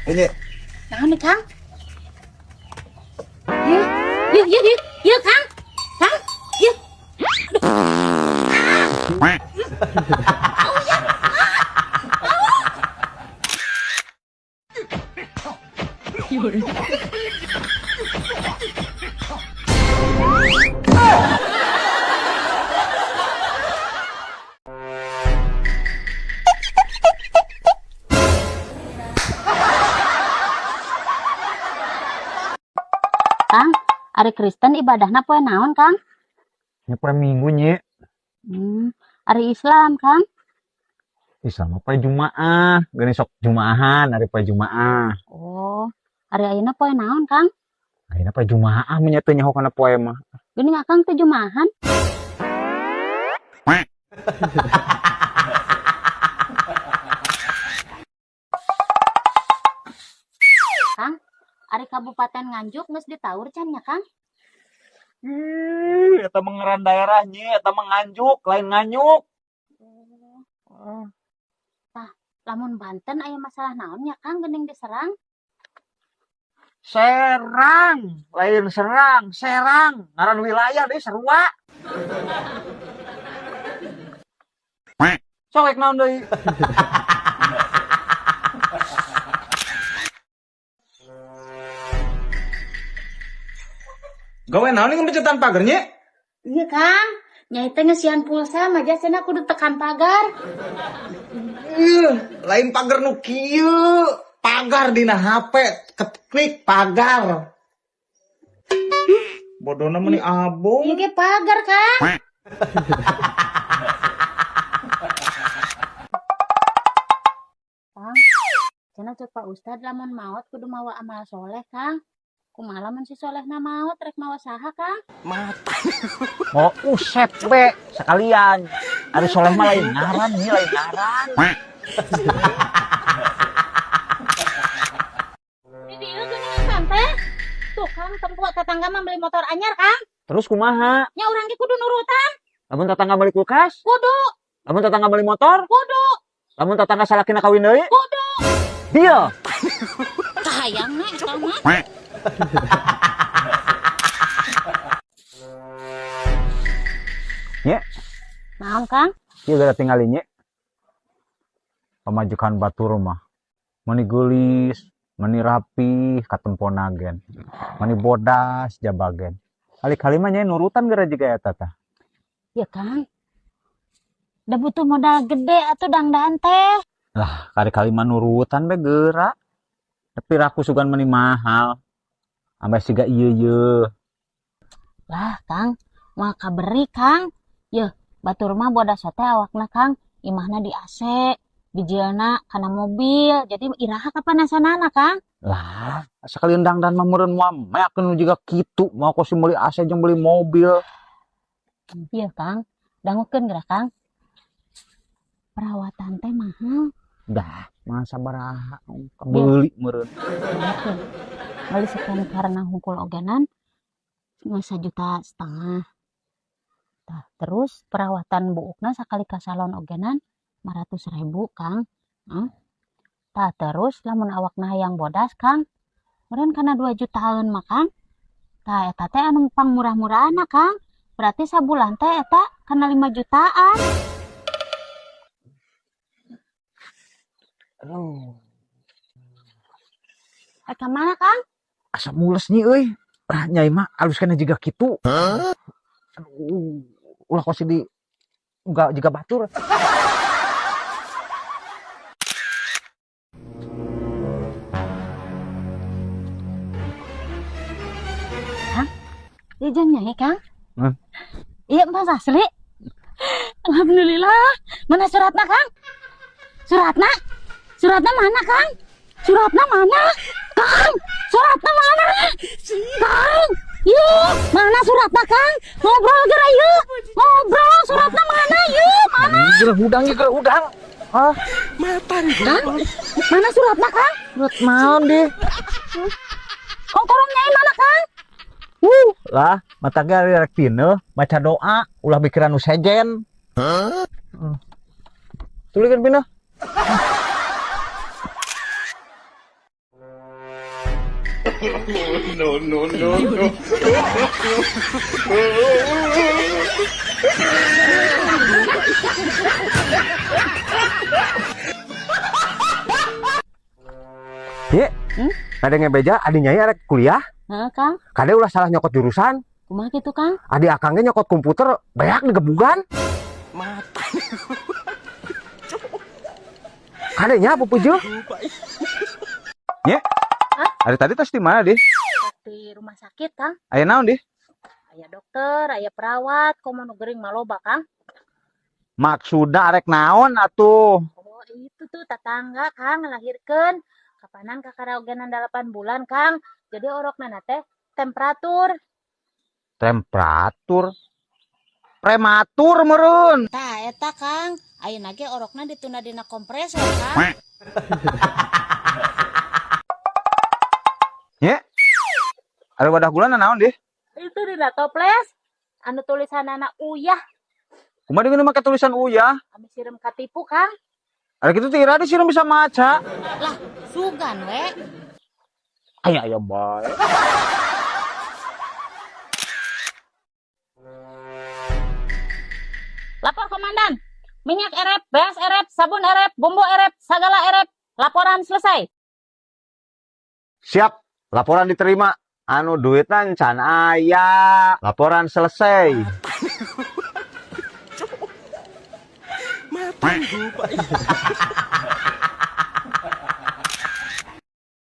Ini. Naon nih, Kang? Yuk, yuk, yuk, yuk, yuk, Kang. Kang, yuk. Kang, ari Kristen ibadahna poe naon, Kang? Ini poe Minggu, Nyi. Ari Islam, Kang? Islam mah poe Jumaah. Geuning sok Jumaahan ari poe Jumaah. Oh, ari ayeuna poe naon, Kang? Ayeuna poe Jumaah mah nya teu nyaho kana poe mah. Geuning Akang teu Jumaahan. Kang, ari Kabupaten Nganjuk geus ditaur can nya, Kang? Ih, eta mah ngaran daerah, Nyi, eta mah Nganjuk, lain Nganyuk. Oh. Tah, lamun Banten aya masalah naon nya, Kang, geuning diserang? Serang, lain serang, Serang. Ngaran wilayah deui sarua. Sok rek naon deui? Gawe naon ini ngepencetan pagar, Nyi? Iya, Kang. Nyai teh ngesian pulsa maja cenah kudu tekan pagar. Ih, lain pagar nu kieu. Pagar dina HP, klik pagar. Bodona meni abong. Ieu ge pagar, Kang. Kang, cenah cek Pak Ustad lamun maot kudu mawa amal soleh, Kang. Kumaha lamun si solehna maot rek mawa saha, Kang? Mau usep be sekalian. Ari soleh mah lain ngaran, Nyi, lain ngaran. Di dieu geuning Kang teh. Tuh, Kang, tempo tetangga mah beli motor anyar, Kang. Terus kumaha? Nya urang ge kudu nurutan. Lamun tetangga beli kulkas? Kudu. Lamun tetangga beli motor? Kudu. Lamun tetangga salakina kawin deui? Kudu. Deal. Kahayangna eta mah. Nye. Naon, Kang? Ieu gara tingali, Nye. Pamajikan batur mah meuni geulis, meuni rapih katempona gen. Meuni bodas jabagen. Kali-kali mah Nyai nurutan gara jiga eta tah. Ya, Kang. Da butuh modal gede atuh dangdan teh. Lah, kali-kali mah nurutan be geura. Tapi raku sugan meuni mahal. Ambe siga ieu ye. Lah, Kang, moal kaberi, Kang. Yeuh, batur mah bodas teh awakna, Kang, imahna di AC, bijilna kana mobil. Jadi iraha kapanasanana, Kang? Lah, sekali dangdan mah meureun moal meakeun nu jiga kitu, moal kosi meuli AC jeung beli mobil. Ieu, Kang, dangukeun geura, Kang. Perawatan teh mahal. Dah, masa baraha kebeuli meureun. Dangukeun. Beli sekian karena hungkul ogenan geus 1,5 juta. Tah, terus perawatan buukna sakali ka salon ogenan 500.000, Kang. Tah, terus lamun awakna hayang bodas, Kang, meureun kana 2 jutaan mah, Kang. Tah, eta teh anu pang murah-murahna, Kang. Berarti sabulan teh eta kana 5 jutaan. Aduh. Ka mana, Kang? Asa mules nih euy. Ah, Nyai mah alus kana jiga kitu. Aduh, ulah kosi di enggak jiga batur. Kang, ieu jeung Nyai, Kang? Hah? Iya, emas asli. Alhamdulillah. Mana suratna, Kang? Suratna? Suratna mana, Kang? Suratna mana? Kang, suratna mana? Kang, yuk, mana suratna, Kang? Ngobrol geura yuk. Ngobrol, suratna mana yuk? Mana? Geura hudang ieu, geura hudang. Hah? Kang, mana suratna, Kang? Surat naon deh? Kongkorong Nyai mana, Kang? Lah, mata ge ari rek pineuh, maca doa, ulah mikiran nu sejen. Hah? Tulikeun pineuh. No, no, no, no. Ye, Hmm? ada ngebeja adi nyai arek kuliah, Heeh, Kang. kade ulah salah nyokot jurusan. Kumaha kitu, Kang? Adi akangnya nyokot komputer, banyak digebugan. Kade nya apa puju? Nye? Ari tadi tos di mana dih? Di rumah sakit, Kang. Aya naon dih? Aya dokter, aya perawat, komo nu gering mah loba, Kang. Maksudna arek naon atuh? Oh, itu tuh tetangga, Kang, ngelahirkeun. Kapanan kakaraogenan 8 bulan, Kang. Jadi orokna teh temperatur. Temperatur. Prematur meureun. Tah, eta, Kang. Ayeuna ge orokna ditunda dina kompresor, Kang. Nye? Ada wadah gula naon dih? Itu dina toples. Anu tulisanana uyah. Kumaha deui make tulisan uyah? Ami sireum katipu, Kang. Ada kitu teh ira sireum bisa maca. Lah, sugan we. Aya aya bae. Lapor komandan. Minyak erep, beas erep, sabun erep, bumbu erep, segala erep. Laporan selesai. Siap, laporan diterima. Anu duitna can aya. Laporan selesai. Mati.